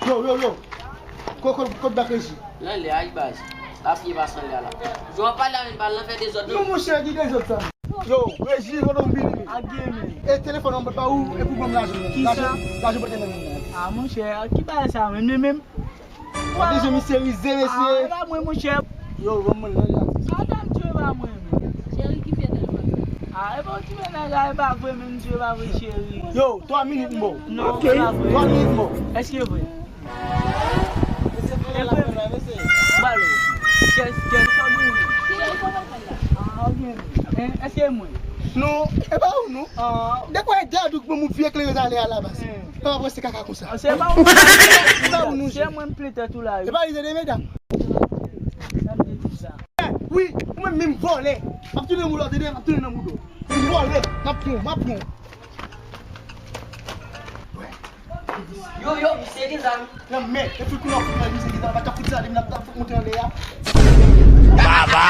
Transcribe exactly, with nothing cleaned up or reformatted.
Yo, yo, yo. Kot, kot, kot bak reji? L anlè a, wi baz. L ap pye pase anlè a la. Jan w ap pale a menm, pale nan fè dezòd non. Non, monchè, ki dezòd sa? Yo, reji, kote w vini? A gen men. E telefòn an mwen pa ou, e pou ban m lajan. Kisa? Lajan, lajan pote nan men mwen. A, monchè, ki bagay sa menm, menm, menm? Gade jan misye rize, mesye. A, e pa mwen, monchè. Yo, ban mwen nan la. Ata m tchwe pa mwen menm. Cheri, ki fè telefòn sa? A, e pa w ti mennaj la, e pa vre menm, tchwe pa vre, cheri. Yo, twa minit m ba w. Non, e pa vre. Twa minit m ba w. Èske e vre? E vre. Balo. Kès, kès. A, ok. Èske e mwen? Non, e pa ou non. A. De kwa e dadou k ban m yon vye kleren ale a la baz. An, se kaka konsa. Se pa ou. Se pa ou non. Se mwen m plen tèt ou la wi. E pa li se de medam. Sa m te di sa. Wi, ou menm menm vòlè. M ap tounen nan mouda w, tande, m ap tounen nan mouda w. Menm vòlè, m ap pran w, m ap pran w. Yo, yo, misye gen zam. Nan men, e fout nou ap fout nan misye gen zam, pa ka fout sa, li m ap fout monte anlè a. Baba!